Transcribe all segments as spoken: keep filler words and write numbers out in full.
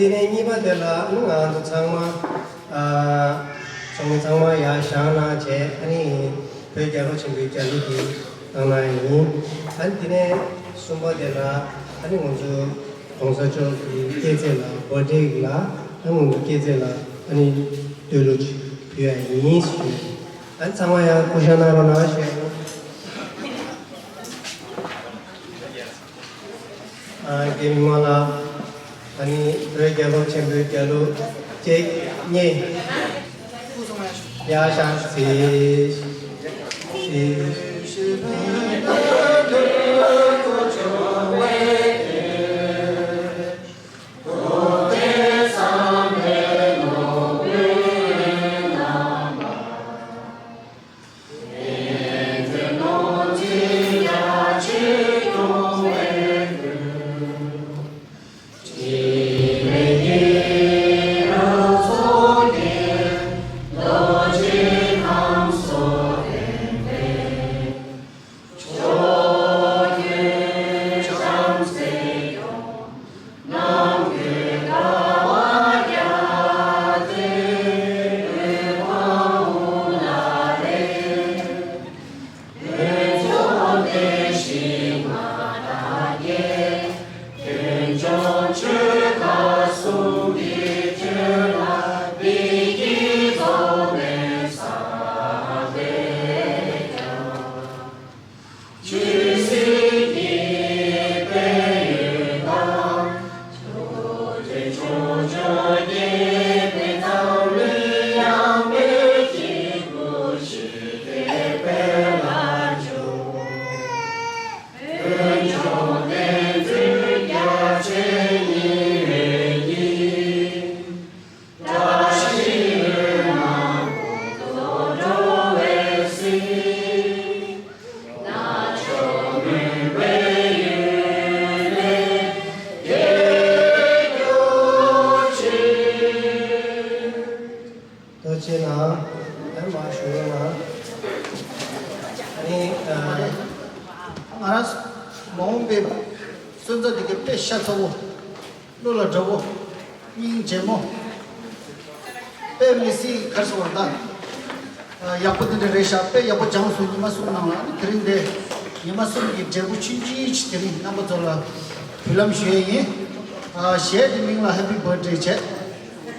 དེ་ནས་གཉིས་པ་དེ་ལ་ང་ཚོ་ཚང་མ། ཨ། ཚོགས་མི་ཚང་མ་ཡར་བཞེངས་གནང་བྱས། ཨ་ནི་བོད་རྒྱལ་ལོ་ཆེན་པོའི་རྒྱལ་གླུ་དེ་བཏང་གནང་ཡིན། ཨ་ནི་དེ་ནས་གསུམ་པ་དེ་ལ་ཨ་ནི་ང་ཚོ་གོང་ས་མཆོག་གི་སྐྱེས་ཚེས་ལ། བར་ཐི་ཌེ་ལ། ཨ་ནི་ང་ཚོ་སྐྱེས་ཚེས་ལ་ཨ་ནི་བསྟོད་གླུ་ཅིག་ཕུལ་ཡ་ཡིན་ཞུ། ཨ་ནི་ཚང་མ་ཡར་སྐུ་བཞེངས་གནང་རོགས་གནང་ཞུ། ཨ། རྒན་མི་མང་ལགས། ཨ་ནི་བོད་རྒྱལ་ཁབ་ཆེན་པོའི་རྒྱལ་གླུ་གཅིག་གཉིས། ཡར་བཞེངས། གཟིགས། གཟིགས། ཐུགས་རྗེ་གནང་། ཨ་མ་ཞུ་རོགས་གནང་། ཨ་ནི། ཨ། ང་རང་མ་འོངས་པའི་སོན་རྩ་འདི་གའི་དཔེ་ཤ་ཚ་བོ། བློ་ལ་དྲག་པོ། སྙིང་རྗེ་མོ། དཔེ་མི་སྲིད་གར་སོང་བ་དང་། ཡག་པོ་དེ་འདྲ་རེད་ཤག་དཔེ་ཡག་པོ་སྦྱངས་སོང་། ཉི་མ་གསུམ་ནང་ལ། ཨ་ནི་དེ་རིང་འདི་ཉི་མ་གསུམ་གྱི་འབྲས་བུ་ཆུང་ཆུང་ཅིག་དེ་རིང་རྣམ་པ་ཚོ་ལ་འབུལ་ལམ་ཞུ་ཡས་ཡིན། གཞས་དེ་མིང་ལ་Happy Birthday བྱས།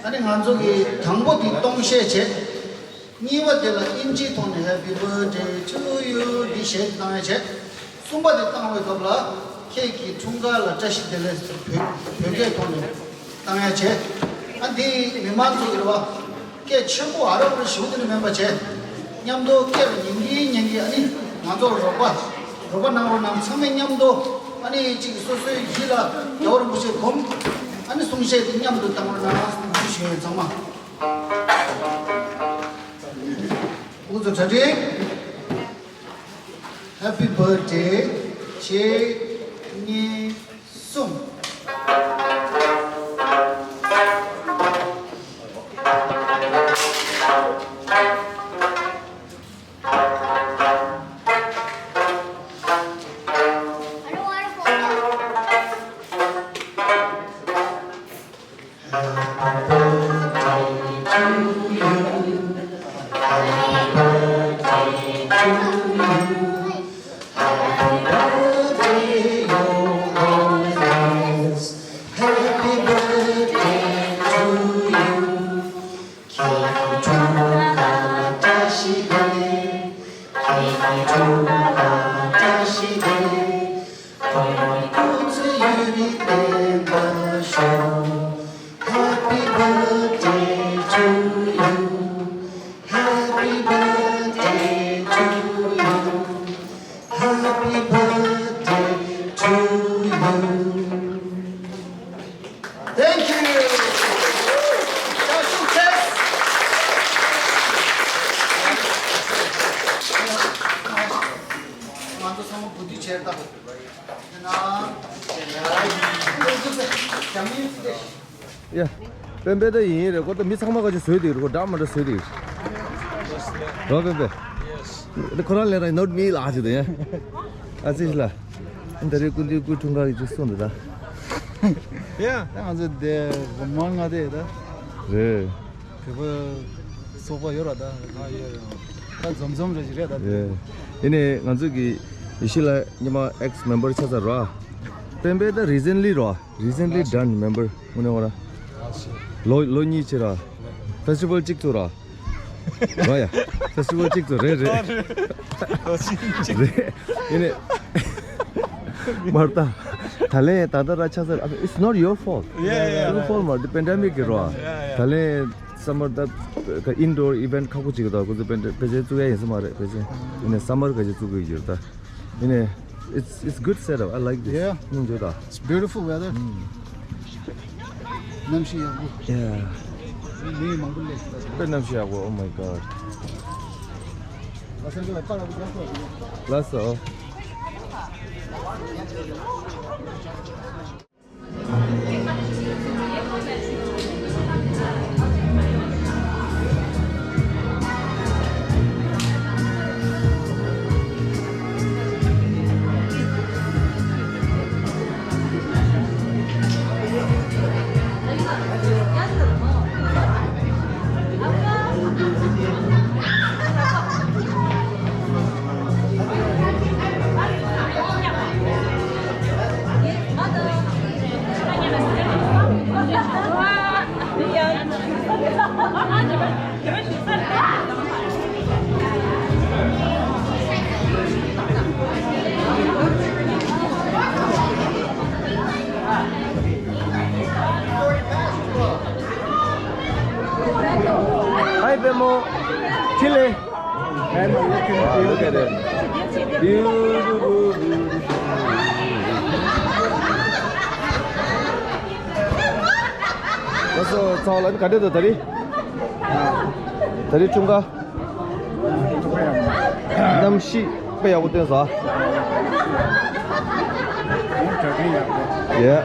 ཨ་ནི་ང་ཚོ་གི་དང་པོ་དེ་སྟོང་གཞས་བྱས། གཉིས་པ་དེ་ལ་ཨིན་ཇིའི་ཐོག་ནས་Happy Birthday to you འདི་གཞས་བཏང་ཡ་བྱས། གསུམ་པ་དེ་བཏང་བའི་སྐབས་ལ་ཁྱེད་ཀྱི་འཁྲུངས་སྐར་ལ་བཀྲ་ཤིས་བདེ་ལེགས་ཟེར་བོད་བོད་སྐད་ཐོག་ནས་བཏང་ཡ་བྱས། ཨ། འདི་མི་མང་ཚོ་གི་རེད་བ། སྐད་ཆེན་པོ་ཨ་རབ་རུ་ཞུ་དེ་ནི་མེད་པ་བྱས། མཉམ་དུ་སྐད་ལ་ཉན་གིན་ཉན་གིན། ཨ་ནི་ང་ཚོར་རོགས་པ་རོགས་པ་གནང་རོགས་གནང་། ཚང་མས་མཉམ་དུ། ཨ་ནི་གཅིག་སོ་སོའི་ཡིད་ལ་རྒྱལ་བ་རིན་པོ་ཆེ་སྒོམ། ཨ་ནི་གསུང་བཤད་དེ་མཉམ་དུ་བཏང་རོགས་གནང་ཞུ་ཡོད། ཚང་མ། འུ་ཚོ་གྲ་སྒྲིག Happy Birthday གཅིག་གཉིས་གསུམ། Happy birthday to you. Happy birthday to you. Happy birthday to you. Thank you. ང་ཚོ་ཚང་མ་བུ་དུས་ཆེར་བཏང་། ཡ། སྤེན་པ་ད་ཡིན་རེད་ཁོ། ད་མི་ཚང་མ་ག་ཅིག་བཟོས་འདུག་རེད་ཁོ། འདྲ་མི་འདྲ་བཟོས་འདུག་རོ། སྤེན་པ། ཁོ་རང་ལས་ར་not me ལ་ཅི་འདུག་ཡ། ཨ་ཙི་ལ། ད་རེས་སྐུ་མདུན་སྐུའི་འཁྲུངས་སྐར་གྱི་ཅིག་གསུངས་འདུག་ད། ཡ། ད་ང་ཚོ་དེ་མང་ང་དེ་ད། རེད། བོད་པ་ཚོགས་པ་ཡོད་ར་ད། ད་ཡོད་ར། ད་འཛོམས་འཛོམས་རེ་ཞིག་རེད་ད། རེད། ཡིན་ནའི་ང་ཚོ་གི་ཡེ་ཤེས་ལགས་ཉི་མ་ཨེགས་མེམ་བར་ཆགས་ཚར་ར། སྤེན་པས་ད་རི་སེན་ལི་ར། རི་སེན་ལི་ཌན་མེམ་བར་དངོས་གནས་ཁོ་ར། ལོ་ལོ་གཉིས་ཕྱིན་ར། ཕེ་སི་ཊི་བལ་གཅིག་བཙུགས་ར། ར་ཡ། ཕེ་སི་ཊི་བལ་གཅིག་བཙུགས་རེད་རེད། རེད། ཡིན་ནའི། མར་ད། ད་ལན་ད་ལྟ་ར་ཆགས་ཚར། I mean, it's not your fault. Yeah, yeah, yeah. Your fault མ་རེད། དེ་པེན་ཌེ་མིག་གི་ར། Yeah, yeah. ད་ལན་སམ་མར་ད་ཨིན་ཌོར་ཨི་ཝེན་ཊི་ཁག་པོ་ཅིག་གི་ད་ཁོ་ཚོ་པེན་ཌེ་ཕལ་ཆེར་བཙུགས་ཡ་ཡིན་ས་མ་རེད་ཕལ་ཆེར། ཡིན་ནའི་སམ་མར་ག་ཅིག་བཙུགས་དགོས་ཀྱི་ཡོད་ད། ཡིན་ནའི། It's, it's good setup. I like this. Yeah. སྙིང་རྗེ་ད། It's beautiful weather. གནམ་གཤིས་ཡག་པོ། Yeah. མི་མང་པོ་སླེབས་ད། དཔེ་གནམ་གཤིས་ཡག་པོ། Oh my God. ལགས་སོ། Hi, Bemo. Chile. Wow, look at it. Beautiful, beautiful. ལགས་སོ། ཚང་ལ་ག་འདྲ་འདུག་ད་རེས། ད་རེས་འཁྲུངས་སྐར། གནམ་གཤིས་དཔེ་ཡག་པོ་བསྟན་སོང་། Yeah.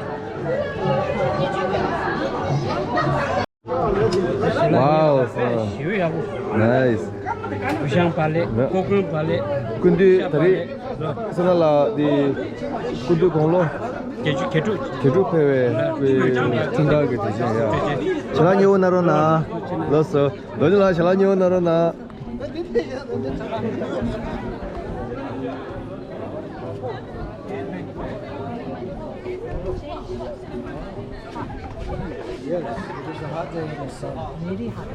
Wow. ཞེ་པོ་ཡག་པོ། Nice. བུ་ཤང་པ་ལེ། ཀོ་ཀུན་པ་ལེ། སྐུ་མདུན་ད་རེས་སེ་ན་ལ་དེ་སྐུ་མདུན་དགུང་ལོ། བརྒྱད་ཅུ་གྱ་དྲུག་གྱ་དྲུག་ཕེབས་པའི་འཁྲུངས་སྐར་གྱི་དུས་ཆེན་ཡ། ཞལ་ལག་མཉེས་པོ་གནང་རོགས་གནང་། ལགས་སོ། རྡོ་རྗེ་ལགས་ཞལ་ལག་མཉེས་པོ་གནང་རོགས་གནང་། Yes, it is a hot day in the sun. Very hot.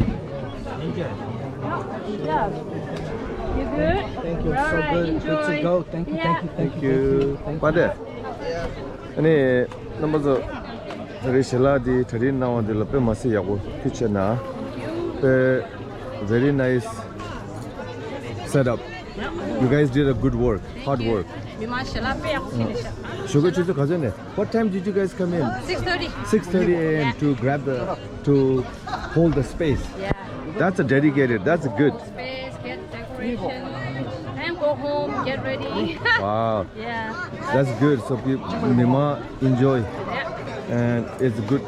Enjoy. Good job. You good? Thank you. All right, so good. Enjoy. Good to go. Thank you, yeah, thank you, thank you, thank you, thank you. ཨ་ནི་རྣམ་པ་ཚོ། ད་རེས་ཞལ་ལག་འདི་གྲ་སྒྲིག་གནང་བ་འདི་ལ་དཔེ་མ་སྲིད་ཡག་པོ། ཐུགས་རྗེ་ཆེ་གནང་། དཔེ། Very nice setup. You guys did a good work, hard work. མི་མང་ཞལ་ལག་དཔེ་ཡག་པོ་བྱས་ནས་ཤག་ཞོགས་ཀ་ཆུ་ཚོད་ག་ཚོད་ནས། What time did you guys come in? Six thirty. Six thirty a.m. to grab the, to hold the space. Yeah. That's a dedicated. That's a good. Space, get decoration, and go home, get ready. Wow. Yeah. That's good. So people, མི་མང་enjoy. Yeah. And it's a good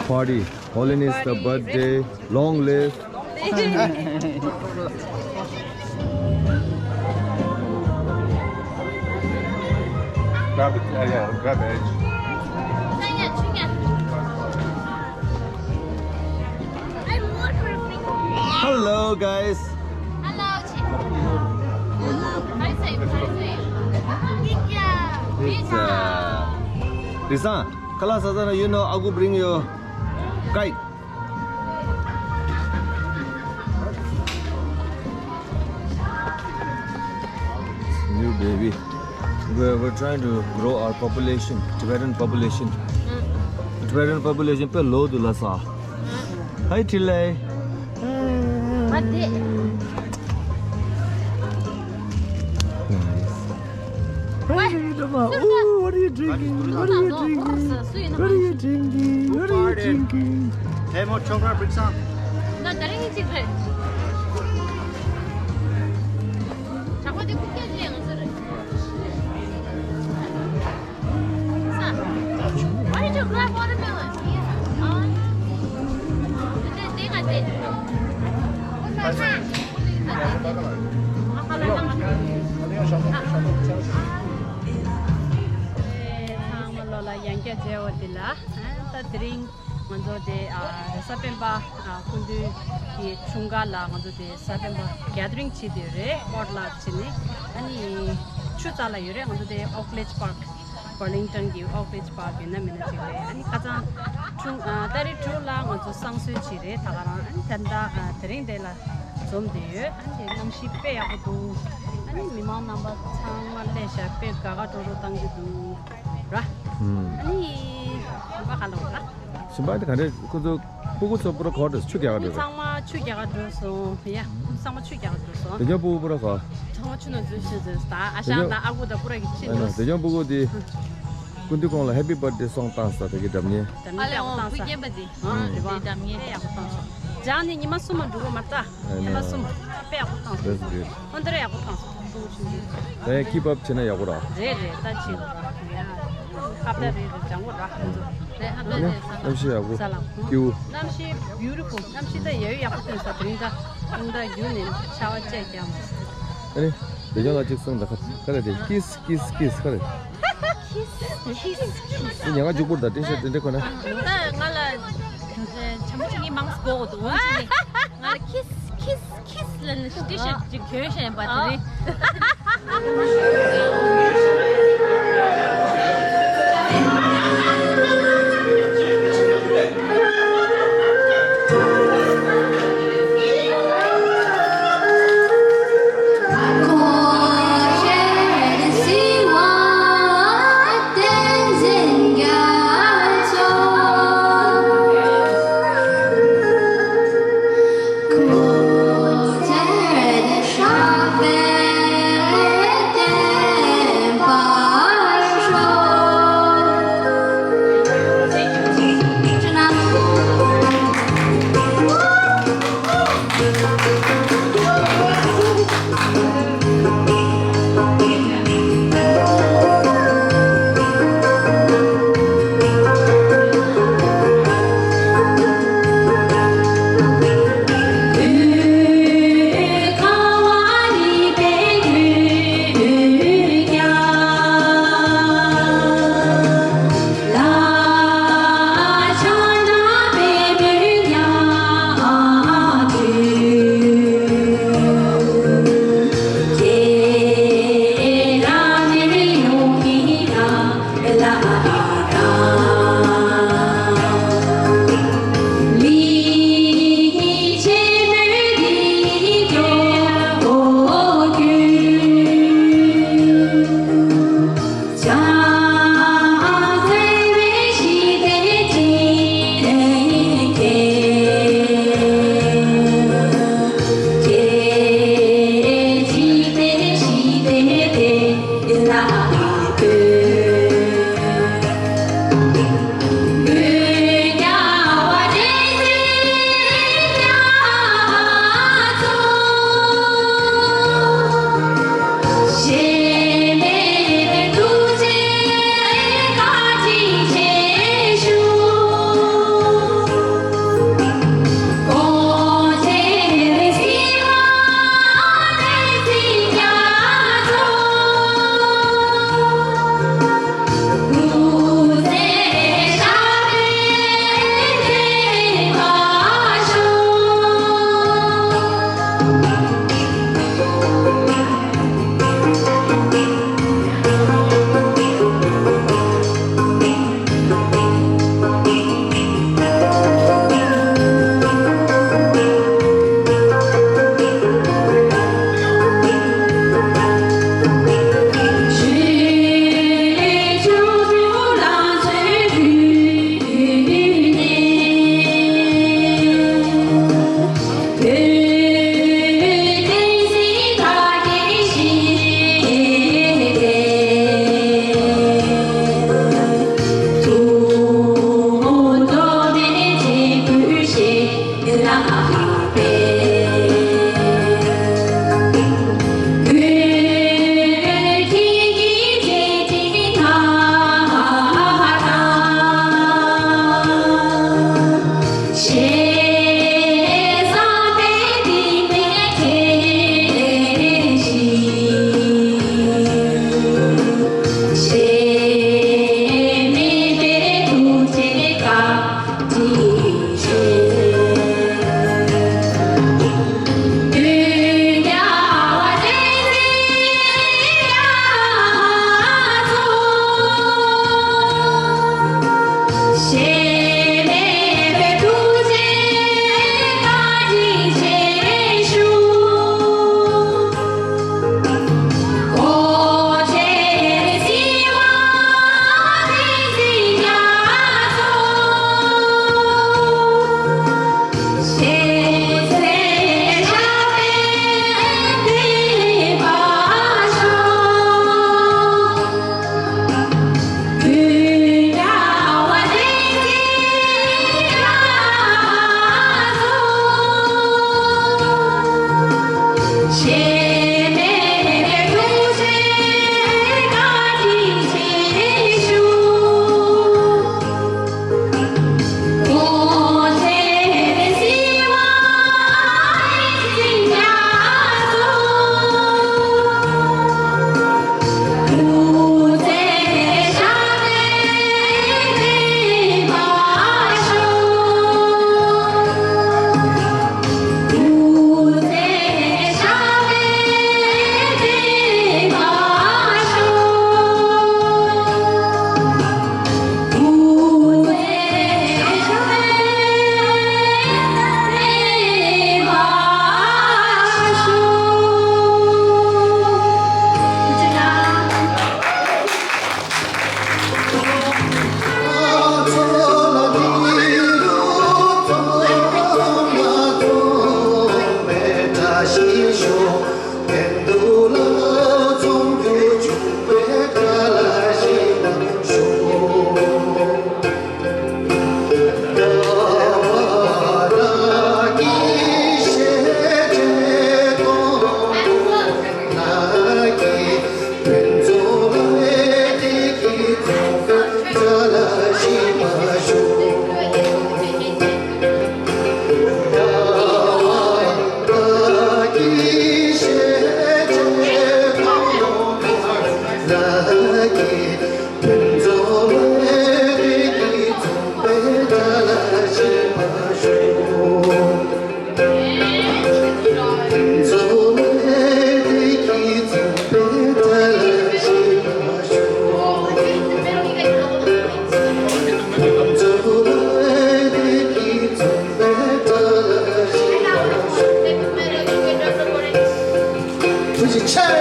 party. Holiness, the birthday. Long live. Grab it. Yeah, yeah, grab it. Hello, guys. Hello. Hi, say, hi, say. Pizza. Pizza. Pizza. Kala Sazana, you know, I will bring you kite. New baby. We're, we're trying to grow our population, Tibetan population. Tibetan population pe lo du la sa. Hi, Tile. Nice. Hey, Dama. Ooh, what are you drinking? What are you drinking? What are you drinking? What are you drinking? Hey, mo chokra bring some. ད་ད་རིང་གཅིག་རེད། ཇག་པ་དེ་ཕུག་སྐྱེལ་ལས་ང་ཚོ་རེད། Why did you grab watermelon? ཚང་མ་ལོ་ལ་ཡང་བསྐྱར། མཇལ་བ་འདི་ལ། ཨ་ད་དེ་རིང་ང་ཚོ་དེ་ཨ་གཟའ་སྤེན་པ་ཨ་སྐུ་མདུན་གྱི་འཁྲུངས་སྐར་ལ་ང་ཚོ་དེ་གཟའ་སྤེན་པ་གེ་དི་རིང་བྱེད་དེ་རེད། པོ་ཊི་ལག་བྱེད་ནས། ཨ་ནི་ཆུ་རྩ་ལ་ཡོད་རེད། ང་ཚོ་དེ་ཨོག་ལེཇ་པཱརྐ་བར་ལིང་ཊོན་གྱི་ཨོག་ལེཇ་པཱརྐ་ཡིན་ན་མིན་ན་ཅིག་རེད། ཨ་ནི་ཁ་སང་ཁྲུང་ཨ་ཏ་རིག་དྲུག་ལ་ང་ཚོ་བསང་གསོལ་བྱས་རེད། ད་ག་རང་ཨ་ནི་ད་ལྟ་ཨ་དེ་རིང་དེ་ལ་འཛོམས་བསྡད་ཡོད། ཨ་ནི་གནམ་གཤིས་དཔེ་ཡག་པོ་འདུག་ཨ་ནི་མི་མང་རྣམ་པ་ཚང་མ་སླེབས་ཤག་དཔེ་དགའ་དགའ་སྤྲོ་སྤྲོ་བཏང་གི་འདུག་ར། ཨ་ནི་གཞན་པ་ག་ལ་འོ་ད། གཞན་པ་དེ་ག་འདྲས་ཁོ་ཚོ་སྤུ་གུ་ཚོ་པུ་ར་ག་འདྲས་ཆུ་རྒྱག་ག་འགྲོ་རེད། ཚང་མ་ཆུ་རྒྱག་ག་འགྲོ་སོང་། ཡ། ཚང་མ་ཆུ་རྒྱག་ག་འགྲོ་སོང་། དེ་རྒྱ་སྤུ་གུ་པུ་ར་ག་ཚང་མ་ཆུ་ནང་འཛུལ་ཤེས་འཛུལ་ད་ཨ་ཞང་དང་ཨ་ཁུ་དང་པུ་ར་གི་ཕྱིན་འགྲོ། དེ་རྒྱ་སྤུ་གུ་དེ་སྐུ་མདུན་ཁོང་ལ་ཧེ་པི་བྷར་ཐི་ཌེ་སོང་བཏང་ས་དེ་གི་སྒྲ་སྙན། ཨ་ལེ་འོང་བུ་རྒན་པ་དེ། ཨ་རེ་བ་སྒྲ་སྙན་དཔེ་ཡག་པོ་བཏང་སོང་། སྦྱངས་ནས་ཉི་མ་གསུམ་མ་འགྲོ་གི་མ་རེད་ད། ཉི་མ་གསུམ་དཔེ་ཡག་པོ་བཏང་སོང་། ཧོན་དེ་ར་ཡག་པོ་བཏང་སོང་། ད་ཡང་ཀིབ་ཨབ་བྱས་ན་ཡག་པོ་ར། རེད་རེད། ད་བྱེད་དགོས་ར། ཡ། ཁ་བརྡ་རེད་རེད། སྦྱང་དགོས་ར། རེད། ཁ་བརྡ་རེད། ས་ལ། གནམ་གཤིས་ཡག་པོ། ས་ལ། སྐྱིད་པོ། གནམ་གཤིས་བིའུ་ཊི་ཕུལ། གནམ་གཤིས་ད་ཡ་ཡོད་ཡག་པོ་ཐོན་ས། དེ་རིང་ད་དེ་རིང་ད་རྒྱུན་ནས་ཆར་པ་བཅད་ཀྱང་མ་སྲིད། ཨ་ནི་དེ་རྒྱུན་ལ་གཅིག་གསུངས་ད་ཁ་ཁ་རེད་དེ། ཀིས་ཀིས་ཀིས་ཁ་རེད། ཀིས་ཀིས་ཀིས། དེ་ཉེ་ང་མཇུག་པོར་ད་ཏི་ཤར་ཊི་དེ་འདྲ་གོན་ན། ད་ང་ལ་བྱམས་པོ་བྱེད་མཁན་མང་པོ་དགོས་འདུག་འོན་ཀྱང་ནི་ང་ལ་ཁིས་ཁིས་ཁིས་ལབ་ནས་ཏི་ཤར་ཊི་ཅིག་གྱོན་བཞག་ཡིན་པ་དེ་རེད། Thank you.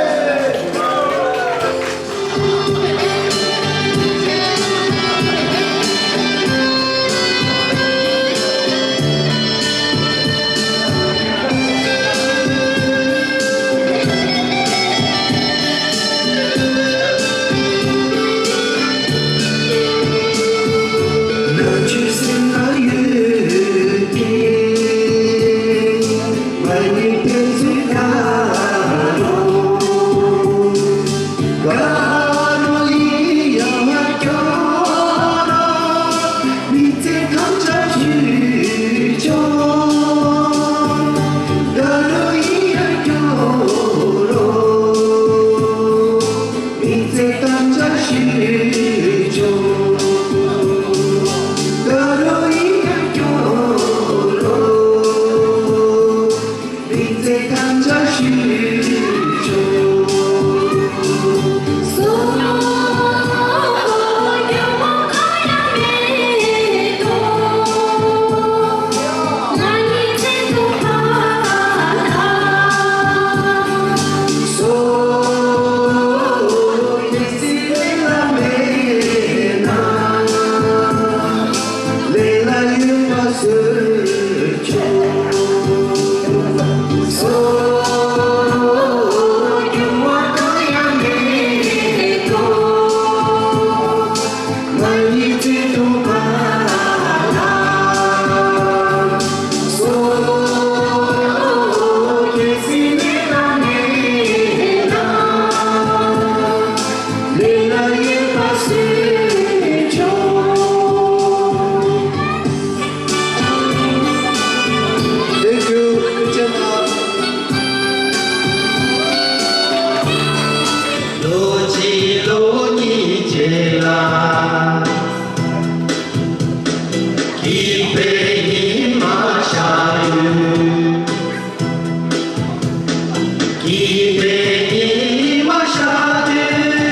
ལོ་གཅིག་ལོ་གཉིས་རྗེས་ལ། སྐྱིད་པའི་ཉི་མ་ཤར་དུས། སྐྱིད་པའི་ཉི་མ་ཤར་དུས།